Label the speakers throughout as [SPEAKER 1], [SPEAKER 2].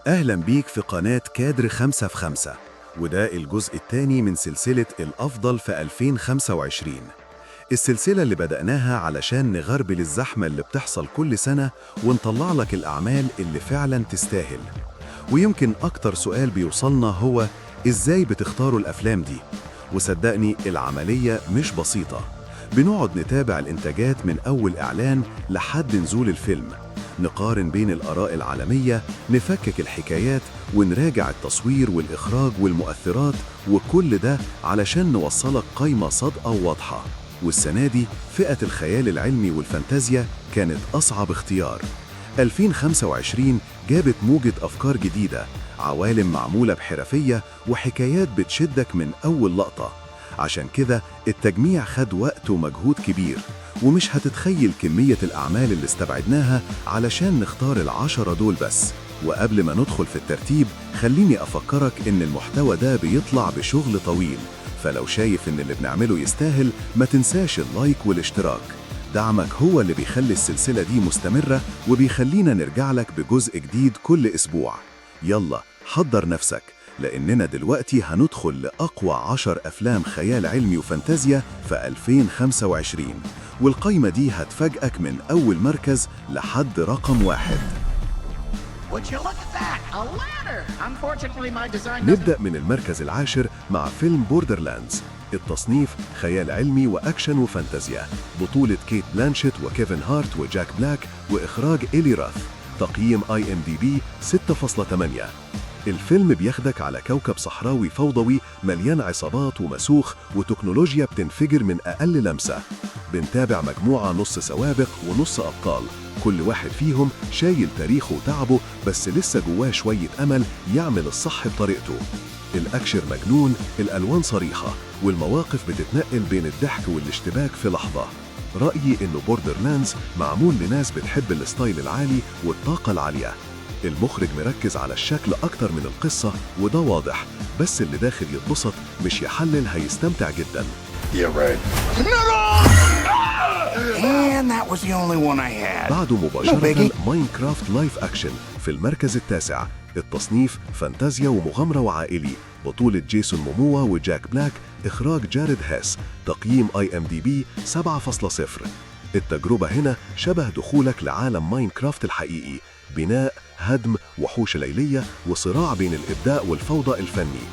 [SPEAKER 1] أهلا بيك في قناة كادر 5 في 5، وده الجزء الثاني من سلسلة الأفضل في 2025. السلسلة اللي بدأناها علشان نغربل الزحمة اللي بتحصل كل سنة ونطلع لك الأعمال اللي فعلا تستاهل. ويمكن أكتر سؤال بيوصلنا هو إزاي بتختاروا الأفلام دي؟ وصدقني العملية مش بسيطة. بنقعد نتابع الإنتاجات من أول إعلان لحد نزول الفيلم، نقارن بين الآراء العالمية، نفكك الحكايات، ونراجع التصوير والإخراج والمؤثرات، وكل ده علشان نوصلك قايمة صادقة وواضحة. والسنة دي فئة الخيال العلمي والفانتازيا كانت أصعب اختيار. 2025 جابت موجة أفكار جديدة، عوالم معمولة بحرفية وحكايات بتشدك من أول لقطة. عشان كده التجميع خد وقت ومجهود كبير، ومش هتتخيل كمية الأعمال اللي استبعدناها علشان نختار 10 دول بس. وقبل ما ندخل في الترتيب خليني أفكرك إن المحتوى ده بيطلع بشغل طويل، فلو شايف إن اللي بنعمله يستاهل ما تنساش ال like والاشتراك. دعمك هو اللي بيخلي السلسلة دي مستمرة وبيخلينا نرجع لك بجزء جديد كل أسبوع. يلا حضر نفسك، لأننا دلوقتي هندخل لأقوى 10 أفلام خيال علمي وفانتازيا في 2025، والقايمة دي هتفاجئك من أول مركز لحد رقم 1.
[SPEAKER 2] Would you look at that? A ladder! Unfortunately, my design doesn't.
[SPEAKER 1] نبدأ من المركز العاشر مع فيلم Borderlands. التصنيف خيال علمي وأكشن وفانتازيا، بطولة كيت بلانشيت وكيفن هارت وجاك بلاك، وإخراج إيلي راث. تقييم IMDb 6.8. الفيلم بياخدك على كوكب صحراوي فوضوي مليان عصابات ومسوخ وتكنولوجيا بتنفجر من أقل لمسة. بنتابع مجموعة نص سوابق ونص أبطال، كل واحد فيهم شايل تاريخه وتعبه، بس لسه جواه شوية أمل يعمل الصح بطريقته. الأكشن مجنون، الألوان صريحة، والمواقف بتتنقل بين الضحك والاشتباك في لحظة. رأيي إنه Borderlands معمول لناس بتحب ال style العالي والطاقة العالية. المخرج مركز على الشكل أكتر من القصة وده واضح، بس اللي داخل يتبسط مش يحلل هيستمتع جدا.
[SPEAKER 2] Yeah, right. And that was the only one I had.
[SPEAKER 1] بعده مباشرة
[SPEAKER 2] No biggie.
[SPEAKER 1] Minecraft live action في المركز التاسع. التصنيف فانتازيا ومغامرة وعائلي، بطولة جيسون موموا وجاك بلاك، إخراج جاريد هاس. تقييم IMDb 7.0. التجربة هنا شبه دخولك لعالم Minecraft الحقيقي، بناء، هدم، وحوش ليلية، وصراع بين الإبداع والفوضى الفني.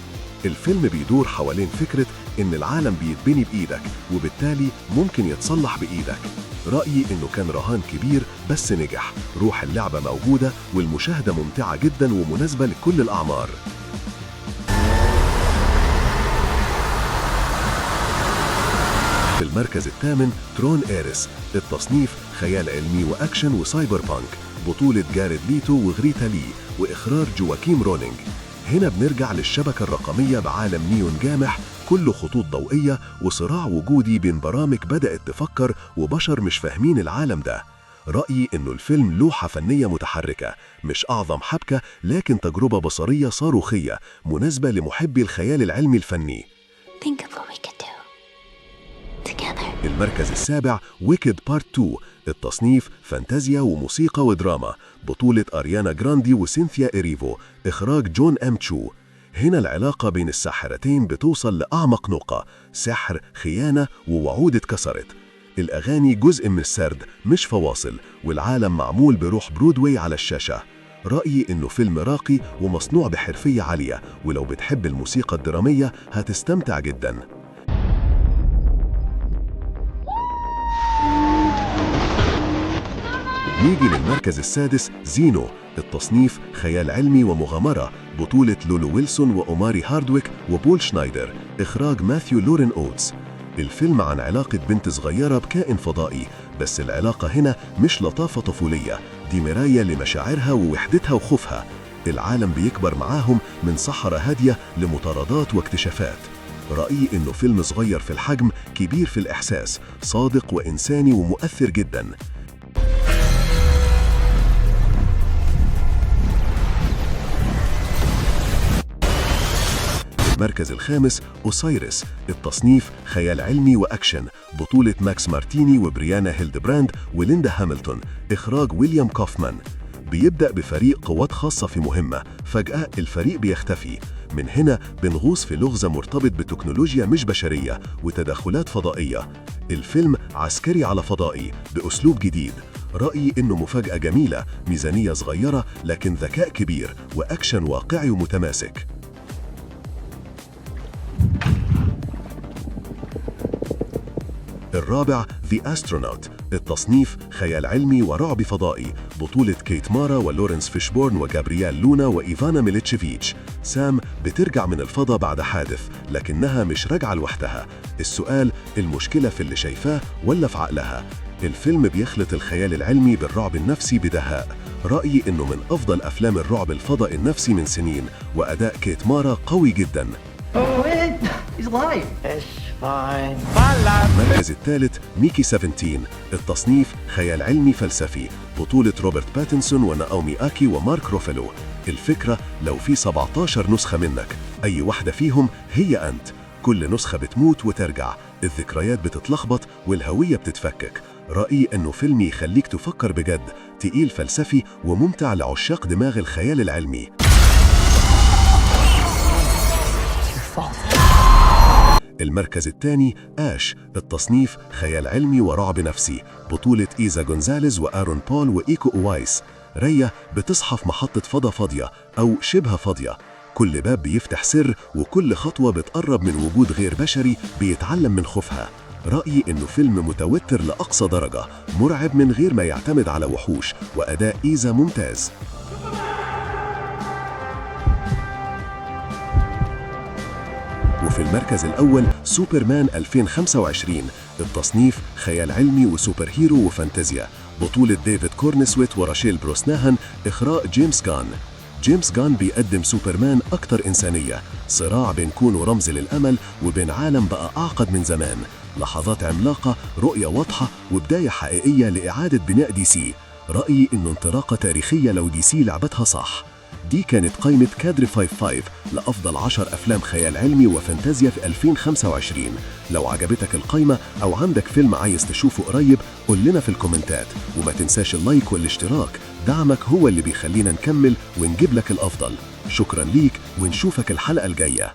[SPEAKER 1] الفيلم بيدور حوالين فكرة إن العالم بيتبني بإيدك وبالتالي ممكن يتصلح بإيدك. رأيي إنه كان رهان كبير بس نجح، روح اللعبة موجودة والمشاهدة ممتعة جدا ومناسبة لكل الأعمار. في المركز الثامن Tron Ares. التصنيف خيال علمي وأكشن و cyberpunk، بطولة جاريد ليتو وغريتا لي، وإخراج جواكيم رونينج. هنا بنرجع للشبكة الرقمية بعالم نيون جامح كله خطوط ضوئية وصراع وجودي بين برامج بدأت تفكر وبشر مش فاهمين العالم ده. رأيي إنه الفيلم لوحة فنية متحركة، مش أعظم حبكة لكن تجربة بصرية صاروخية مناسبة لمحبي الخيال العلمي الفني.
[SPEAKER 3] Think of what we could do together.
[SPEAKER 1] المركز السابع Wicked Part 2. التصنيف فانتازيا وموسيقى ودراما، بطولة أريانا جراندي وسينثيا إريفو، إخراج جون أم تشو. هنا العلاقة بين الساحرتين بتوصل لأعمق نقطة، سحر، خيانة، ووعود اتكسرت. الأغاني جزء من السرد مش فواصل، والعالم معمول بروح برودواي على الشاشة. رأيي إنه فيلم راقي ومصنوع بحرفية عالية، ولو بتحب الموسيقى الدرامية هتستمتع جداً. نيجي للمركز السادس زينو. التصنيف خيال علمي ومغامرة، بطولة لولو ويلسون وأوماري هاردويك وبول شنايدر، إخراج ماثيو لورين أوتس. الفيلم عن علاقة بنت صغيرة بكائن فضائي، بس العلاقة هنا مش لطافة طفولية، دي مراية لمشاعرها ووحدتها وخوفها. العالم بيكبر معاهم من صحراء هادية لمطاردات واكتشافات. رأيي إنه فيلم صغير في الحجم كبير في الإحساس، صادق وإنساني ومؤثر جداً. المركز الخامس أوسايرس. التصنيف خيال علمي وأكشن، بطولة ماكس مارتيني وبريانا هيلدبراند وليندا هامilton، إخراج ويليام كوفمان. بيبدأ بفريق قوات خاصة في مهمة، فجأة الفريق بيختفي. من هنا بنغوص في لغز مرتبط بتكنولوجيا مش بشرية وتدخلات فضائية. الفيلم عسكري على فضائي بأسلوب جديد. رأيي إنه مفاجأة جميلة، ميزانية صغيرة لكن ذكاء كبير وأكشن واقعي ومتماسك. الرابع The Astronaut، التصنيف خيال علمي ورعب فضائي، بطولة كيت مارا ولورنس فيشبورن وجابرييل لونا وإيفانا ميليتشيفيتش. سام بترجع من الفضاء بعد حادث، لكنها مش راجعة لوحدها. السؤال: المشكلة في اللي شايفاه ولا في عقلها؟ الفيلم بيخلط الخيال العلمي بالرعب النفسي بدهاء. رأيي إنه من أفضل أفلام الرعب الفضائي النفسي من سنين، وأداء كيت مارا قوي جداً.
[SPEAKER 2] Oh, wait! He's alive! It's fine.
[SPEAKER 1] المركز الثالث ميكي 17، التصنيف خيال علمي فلسفي، بطولة روبرت باتنسون وناومي آكي ومارك روفالو. الفكرة: لو في 17 نسخة منك، أي واحدة فيهم هي أنت؟ كل نسخة بتموت وترجع، الذكريات بتتلخبط والهوية بتتفكك. رأيي أنه فيلم يخليك تفكر بجد، تقيل فلسفي وممتع لعشاق دماغ الخيال العلمي.
[SPEAKER 3] It's your fault.
[SPEAKER 1] المركز الثاني آش، التصنيف خيال علمي ورعب نفسي، بطولة إيزا جونزاليز وآرون بول وإيكو أوايس. ريا بتصحى في محطة فضاء فاضية أو شبه فاضية. كل باب بيفتح سر، وكل خطوة بتقرب من وجود غير بشري بيتعلم من خوفها. رأيي إنه فيلم متوتر لأقصى درجة، مرعب من غير ما يعتمد على وحوش، وأداء إيزا ممتاز. وفي المركز الأول سوبرمان 2025، التصنيف خيال علمي و superhero وفانتازيا، بطولة ديفيد كورنسويت وراشيل بروسناهان، إخراج جيمس جان. جيمس جان بيقدم سوبرمان أكثر إنسانية، صراع بين كونه رمز للأمل وبين عالم بقى أعقد من زمان. لحظات عملاقة، رؤية واضحة، وبداية حقيقية لإعادة بناء دي سي. رأيي إنه انطلاقة تاريخية لو دي سي لعبتها صح. دي كانت قائمة كادر 55 لأفضل 10 أفلام خيال علمي وفانتازيا في 2025. لو عجبتك القائمة أو عندك فيلم عايز تشوفه قريب، قول لنا في الكومنتات، وما تنساش ال like والاشتراك. دعمك هو اللي بيخلينا نكمل ونجيب لك الأفضل. شكرا ليك، ونشوفك الحلقة الجاية.